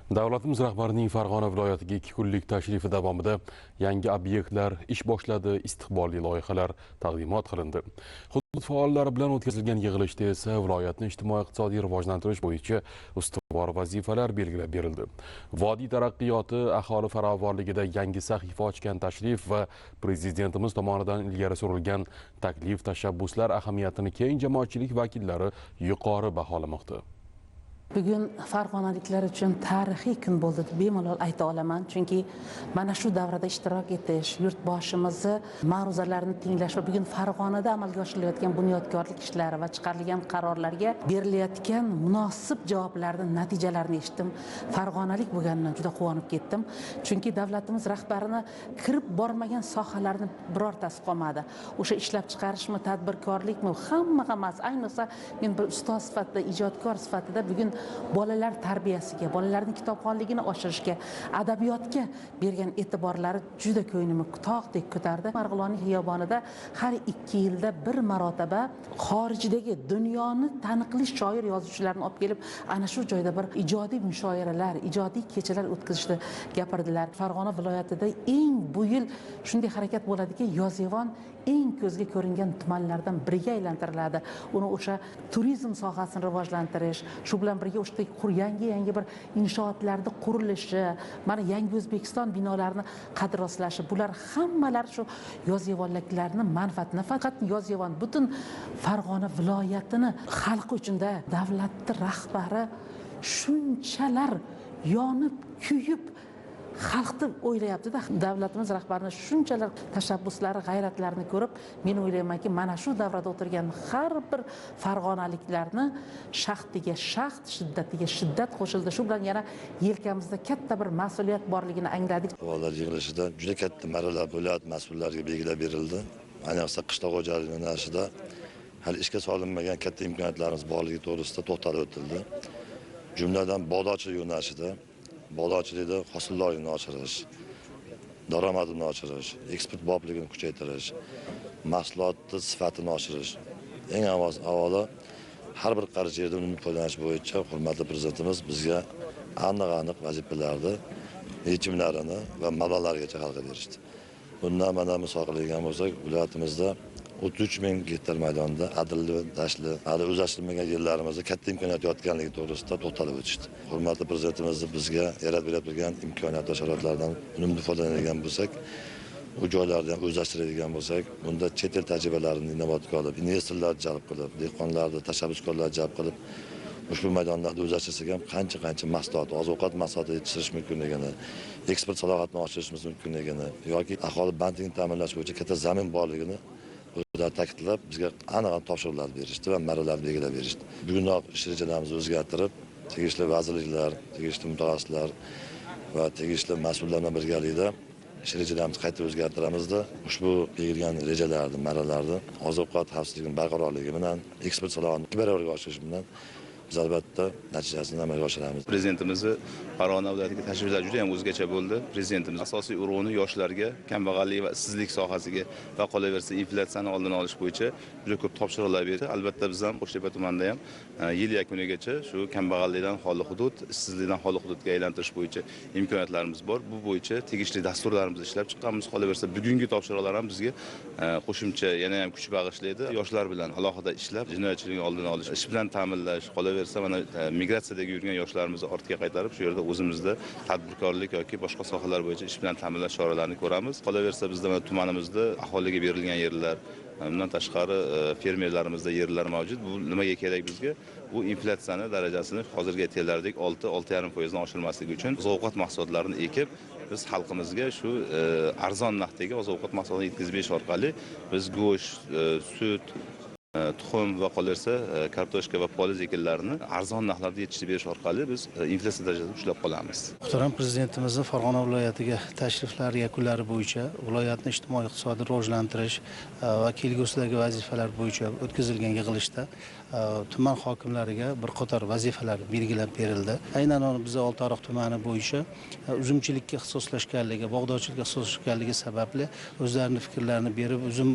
Davlatimiz rahbarining Farg'ona viloyatiga 2 kunlik tashrifi davomida yangi obyektlar ish boshladi, istiqbolli loyihalar taqdimot qilindi. Hudud faollari bilan o'tkazilgan yig'ilishda esa viloyatni ijtimoiy-iqtisodiy rivojlantirish bo'yicha ustuvor vazifalar belgilab berildi. Vodiy taraqqiyoti, aholi farovonligida yangi sahifa ochgan tashrif va prezidentimiz tomonidan ilgari surilgan taklif tashabbuslar ahamiyatini keng jamoatchilik vakillari yuqori baholamoqda. Bugun farg'onaliklar uchun tarixiy kun bo'ldi deb bemalol ayta olaman, chunki mana shu davrada ishtirok etish, yurtboshimizni ma'ruzalarini tinglash va bugun Farg'onada amalga oshirilayotgan bunyodkorlik ishlari va chiqarilgan qarorlarga berilayotgan munosib javoblarning natijalarini eshitdim. Farg'onalik bo'lganimdan juda quvonib ketdim, chunki davlatimiz rahbarini kirib bormagan sohalarni birortasi qolmadi. O'sha ishlab chiqarishmi, tadbirkorlikmi, hammasi, ayniqsa men bir ustoz sifatida, ijodkor sifatida bugun bolalar tarbiyasiga, bolalarning kitobxonligini oshirishga, adabiyotga bergan e'tiborlari juda ko'nglimni tog'dek ko'tardi. Marg'ilonning xiyobonida har 2 yilda bir marotaba xorijdagi dunyoni taniqli shoir yozuvchilarni olib kelib, ana shu joyda bir ijodiy mushoiralar, ijodiy kechalar o'tkazishni gapirdilar. Farg'ona viloyatida eng bu yil shunday harakat bo'ladiki, Yozyovon eng ko'zga ko'ringan tumanlardan biriga aylantiriladi. Uni o'sha turizm sohasini rivojlantirish, shu bilan birga o'sha yangi bir inshootlarni qurilishi, mana yangi O'zbekiston binolarini qad rostlashi, bular hammalari shu yozyovonliklarning manfaati. Nafaqat Yozyovon, butun Farg'ona viloyatini xalqi uchunda davlatning rahbari shunchalar yonib, kuyib xalqni o'ylayapti-da. Davlatimiz rahbarini shunchalar tashabbuslari, g'ayratlarini ko'rib, men o'ylaymanki, mana shu davrada o'tirgan har bir farg'onaliklarni shaxtiga shaxt, shiddatiga shiddat qo'shildi. Shu bilan yana yelkamizda katta bir mas'uliyat borligini angladik. Faollar yig'ilishida juda katta marralar viloyat mas'ullariga belgilab berildi. Ayniqsa qishloq xo'jaligi yo'nalishida hali ishga solinmagan katta imkoniyatlarimiz borligi to'g'risida to'xtalib o'tildi. Jumladan bog'dorchilik yo'nalishida bog'dorchilikda hosildorligini oshirish, daromadini oshirish, eksport bobligini kuchaytirish, mahsulotni sifatini oshirish, eng avvalo har bir qarich yerda unumli foydalanish bo'yicha hurmatli prezidentimiz bizga aniq-aniq vazifalarni, yechimlarini va mablag'largacha hal qilib berishdi. Bundan mana misol qiladigan bo'lsak, viloyatimizda 33 ming gektar maydonda adilli, dashtli, hali o'zlashtirilmagan yerlarimizda katta imkoniyat yotganligi to'g'risida to'xtalib o'tishdi. Hurmatli prezidentimiz bizga yaratib bergan imkoniyat va sharoitlardan unumli foydalanadigan bo'lsak, u joylarni ham o'zlashtiradigan bo'lsak, bunda chet el tajribalarini inobatga olib, investorlarni jalb qilib, dehqonlarni, tashabbuskorlarni jalb qilib, ushbu maydonlarda o'zlashtirsak ham qancha-qancha mahsulot, oziq-ovqat mahsuloti yetishtirish mumkinligini, eksport salohiyatini oshirishimiz mumkinligini yoki aholi bandligini ta'minlash bo'yicha katta zamin borligini o'zlari ta'kidlab, bizga aniq topshiriqlar berishdi va marralar belgilab berishdi. Bugunoq ish rejalarimizni o'zgartirib, tegishli vazirliklar, tegishli mutaxassislar va tegishli mas'ullar bilan birgalikda ish rejalarimizni qayta o'zgartiramizda, ushbu belgilangan rejalarni, marralarni oziq-ovqat xavfsizligining barqarorligi bilan, eksport salohiyatini 2 barobarga oshirish bilan biz albatta natijasini amalga oshiramiz. Prezidentimizni Farg'ona viloyatiga tashriflari juda ham o'zgacha bo'ldi. Prezidentimiz asosiy urg'uni yoshlarga, kambag'allik va ishsizlik sohasiga va qolaversa inflyatsiyani oldini olish bo'yicha juda ko'p topshiriqlar berdi. Albatta biz ham Qo'shtepa tumanida ham yil yakunigacha shu kambag'allikdan xoli hudud, ishsizlikdan xoli hududga aylantirish bo'yicha imkoniyatlarimiz bor. Bu bo'yicha tegishli dasturlarimizni ishlab chiqqanmiz. Qolaversa bugungi topshiriqlar ham bizga qo'shimcha yana ham kuch bag'ishlaydi. Yoshlar bilan alohida ishlab, jinoyatchilikning oldini olish, ish bilan ta'minlash, qolaversa mana migratsiyadagi yurgan yoshlarimizni ortga qaytarib, shu yerda o'zimizda tadbirkorlik yoki boshqa sohalar bo'yicha ish bilan ta'minlash choralarini ko'ramiz. Qolaversa bizda mana tumanimizda aholiga berilgan yerlar, bundan tashqari fermerlarimizda yerlar mavjud. Bu nimaga kerak bizga? Bu inflyatsiyani darajasini hozirgi aytganlaridek 6-6,5% dan oshirmasligi uchun oziq-ovqat mahsulotlarini ekib, biz xalqimizga shu arzon narxdagi oziq-ovqat mahsulotlarini yetkazib berish orqali biz go'sht, sut, tuxum va qolaversa kartoshka va poliz ekinlarini arzon narxlarda yetishtirib berish orqali biz inflyatsiya darajasini ushlab qolamiz. Muhtaram Prezidentimizning Farg'ona viloyatiga tashriflari yakunlari bo'yicha viloyatni ijtimoiy-iqtisodiy rivojlantirish va kelgusidagi vazifalar bo'yicha o'tkazilgan yig'ilishda tuman hokimlariga bir qator vazifalar belgilab berildi. Aynan biz Oltiariq tumani bo'yicha uzumchilikka ixtisoslashganligi, bog'dorchilikka ixtisoslashganligi sababli o'zlarining fikrlarini berib, uzum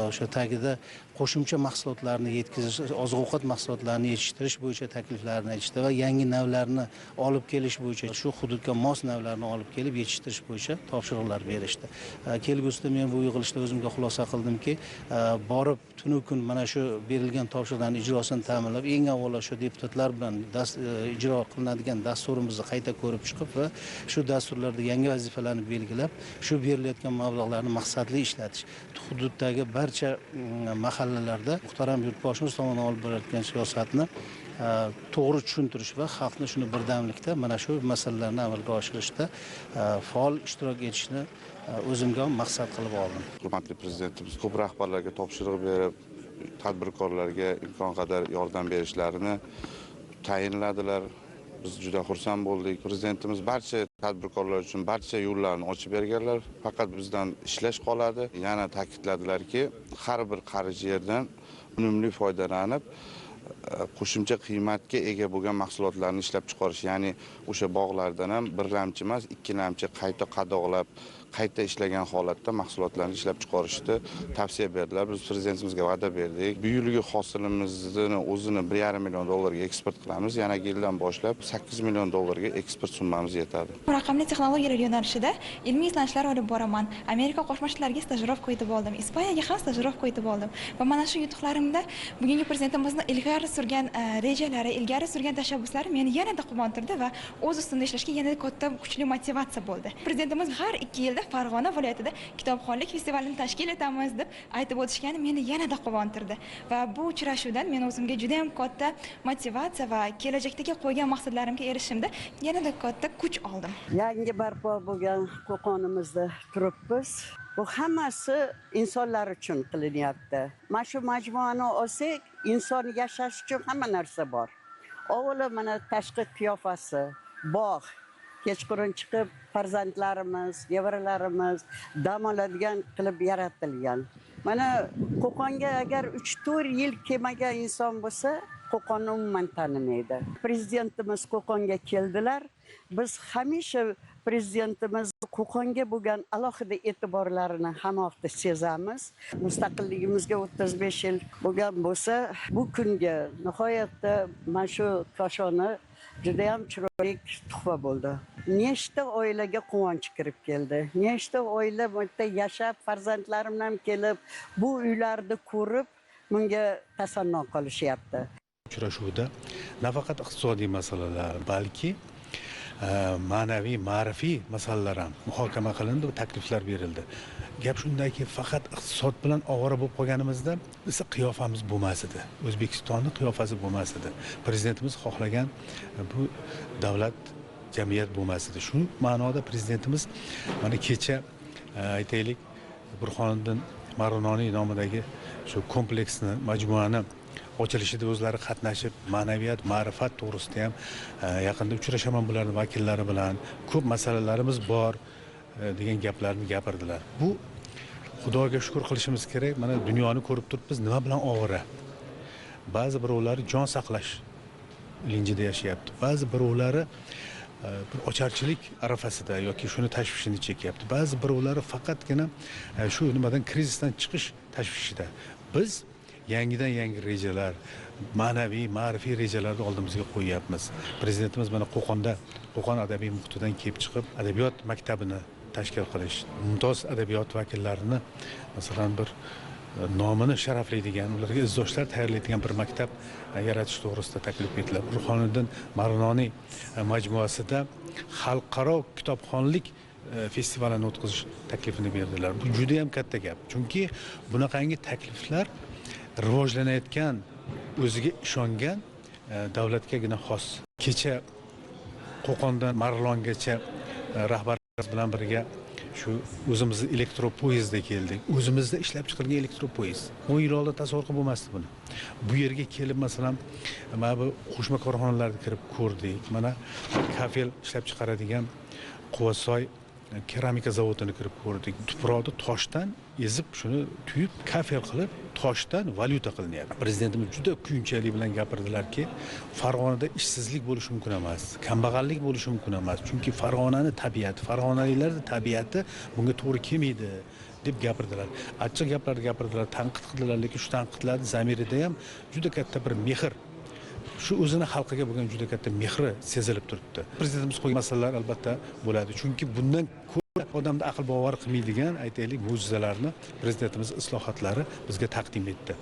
o'sha tagida qo'shimcha mahsulot mahsulotlarini yetkazish, oziq-ovqat mahsulotlarini yetishtirish bo'yicha takliflarni aytishdi va yangi navlarni olib kelish bo'yicha, shu hududga mos navlarni olib kelib yetishtirish bo'yicha topshiriqlar berishdi. Kelgusida men bu yig'ilishda o'zimga xulosa qildimki, borib tunu kun mana shu berilgan topshiriqlarning ijrosini ta'minlab, eng avvalo shu deputatlar bilan ijro qilinadigan dasturimizni qayta ko'rib chiqib va shu dasturlarda yangi vazifalarni belgilab, shu berilayotgan mablag'larni maqsadli ishlatish, hududdagi barcha mahallalarda muhtaram yurtboshimiz tomonidan olib borilayotgan siyosatni to'g'ri tushuntirish va xalqni shuni birdamlikda mana shu masalalarni amalga oshirishda faol ishtirok etishni o'zimga maqsad qilib oldim. Hurmatli prezidentimiz ko'p rahbarlarga topshiriq berib, tadbirkorlarga imkon qadar yordam berishlarini tayinladilar. Biz juda xursand bo'ldik. Prezidentimiz barcha tadbirkorlar uchun barcha yo'llarni ochib berganlar. Faqat bizdan ishlash qoladi. Yana ta'kidladilarki, har bir qarich yerdan unumli foydalanib, qo'shimcha qiymatga ega bo'lgan mahsulotlarni ishlab chiqarish, ya'ni o'sha bog'lardan ham birlamchi emas, ikkilamchi qayta qadoqlab, qayta ishlagan holatda mahsulotlarni ishlab chiqarishni tavsiya berdilar. Biz prezidentimizga va'da berdik. Bu yilgi hosilimizni o'zini 1,5 million dollarga eksport qilamiz. Yana yildan boshlab 8 million dollarga eksport summamiz yetadi. Raqamli texnologiyalar yo'nalishida ilmiy izlanishlar olib boraman. Amerika Qo'shma Shtatlariga stajirovka o'tib oldim. Ispaniyaga ham stajirovka o'tib oldim. Va mana shu yutuqlarimda bugungi prezidentimizni ilgari surgan rejalari, ilgari surgan tashabbuslari meni yanada quvontirdi va o'z ustimda ishlashga yanada katta kuchli motivatsiya bo'ldi. Prezidentimiz har 2 yilda Farg'ona viloyatida kitobxonlik festivalini tashkil etamiz deb aytib o'tishgani meni yanada quvontirdi va bu uchrashuvdan men o'zimga juda ham katta motivatsiya va kelajakdagi qo'ygan maqsadlarimga erishishimda yanada katta kuch oldim. Yangi barpo bo'lgan Qo'qonimizda turibmiz. Bu hammasi insonlar uchun qilinyapti. Mana shu majmuani olsak, inson yashash uchun hamma narsa bor. Avvalo mana tashqi qiyofasi, bog', kechqurun chiqib farzandlarimiz, nevaralarimiz dam oladigan qilib yaratilgan. Mana Qo'qonga agar 3-4 yil kelmagan inson bo'lsa, Qo'qonni umuman tanimaydi. Prezidentimiz Qo'qonga keldilar. Biz hamisha prezidentimiz Qo'qonga bo'lgan alohida e'tiborlarini hamma vaqt sezamiz. Mustaqilligimizga 35 yil bo'lgan bo'lsa, bu kunga nihoyatda mana shu koshona juda ham chiroyli tuhfa bo'ldi. Nechta oilaga quvonch kirib keldi. Nechta oila bu yerda yashab, farzandlarim ham kelib, bu uylarni ko'rib, bunga tasanno qolishyapti. Uchrashuvda nafaqat iqtisodiy masalalar, balki ma'naviy, ma'rifiy masalalar ham muhokama qilindi va takliflar berildi. Gap shundaki, faqat iqtisod bilan ovora bo'lib qolganimizda biz qiyofamiz bo'lmas edi. O'zbekistonning qiyofasi bo'lmas edi. Prezidentimiz xohlagan bu davlat, jamiyat bo'lmas edi. Shu ma'noda prezidentimiz mana kecha aytaylik, Burhoniddin Marg'iloniy nomidagi shu kompleksni, majmuani ochilishida o'zlari qatnashib, ma'naviyat, ma'rifat to'g'risida ham yaqinda uchrashaman bularning vakillari bilan, ko'p masalalarimiz bor degan gaplarni gapirdilar. Bu Xudoga shukr qilishimiz kerak. Mana dunyoni ko'rib turibmiz, nima bilan ovora. Ba'zi birovlari jon saqlash ilinjida yashayapti. Ba'zi birovlari bir ocharchilik arafasida yoki shuni tashvishini chekyapti. Ba'zi birovlari faqatgina shu nimadan, krizisdan chiqish tashvishida. Biz yangidan yangi rejalar, ma'naviy, ma'rifiy rejalarni oldimizga qo'yyapmiz. Prezidentimiz mana Qo'qonda, Qo'qon adabiy muhitidan kelib chiqib, adabiyot maktabini tashkil qilish, mumtoz adabiyot vakillarini masalan bir nomini sharaflaydigan, ularga izdoshlar tayyorlaydigan bir maktab yaratish to'g'risida taklif etdilar. Burhoniddin Marg'iloniy majmuasida xalqaro kitobxonlik festivalini o'tkazish taklifini berdilar. Bu juda ham katta gap. Chunki bunaqangi takliflar rivojlanayotgan, o'ziga ishongan davlatgagina xos. Kecha Qo'qondan Marg'ilongacha rahbarimiz bilan birga shu o'zimizni elektropoyezdda keldik. O'zimizda ishlab chiqilgan elektropoyezd. 10 yil oldin tasavvur qilib bo'lmasdi buni. Bu yerga kelib masalan mana bu qo'shma korxonalarga kirib ko'rdik. Mana kafel ishlab chiqaradigan Quvasoy keramika zavodini kirib ko'rdik. Tuproqni toshdan ezib, shuni tuyib kafel qilib, toshdan valyuta qilinyapti. Prezidentimiz juda kuyunchalik bilan gapirdilarki, Farg'onada ishsizlik bo'lishi mumkin emas, kambag'allik bo'lishi mumkin emas. Chunki Farg'onani tabiati, farg'onaliklarning tabiati bunga to'g'ri kelmaydi deb gapirdilar. Achchiq gaplar gapirdilar, tanqid qildilar, lekin shu tanqidlarning zamirida ham juda katta bir mehr, shu o'zini xalqiga bo'lgan juda katta mehri sezilib turibdi. Prezidentimiz qo'ygan masalalar albatta bo'ladi, chunki bundan ko'ra odamda aql bovar qilmaydigan, aytaylik, mo'jizalarni prezidentimiz islohotlari bizga taqdim etdi.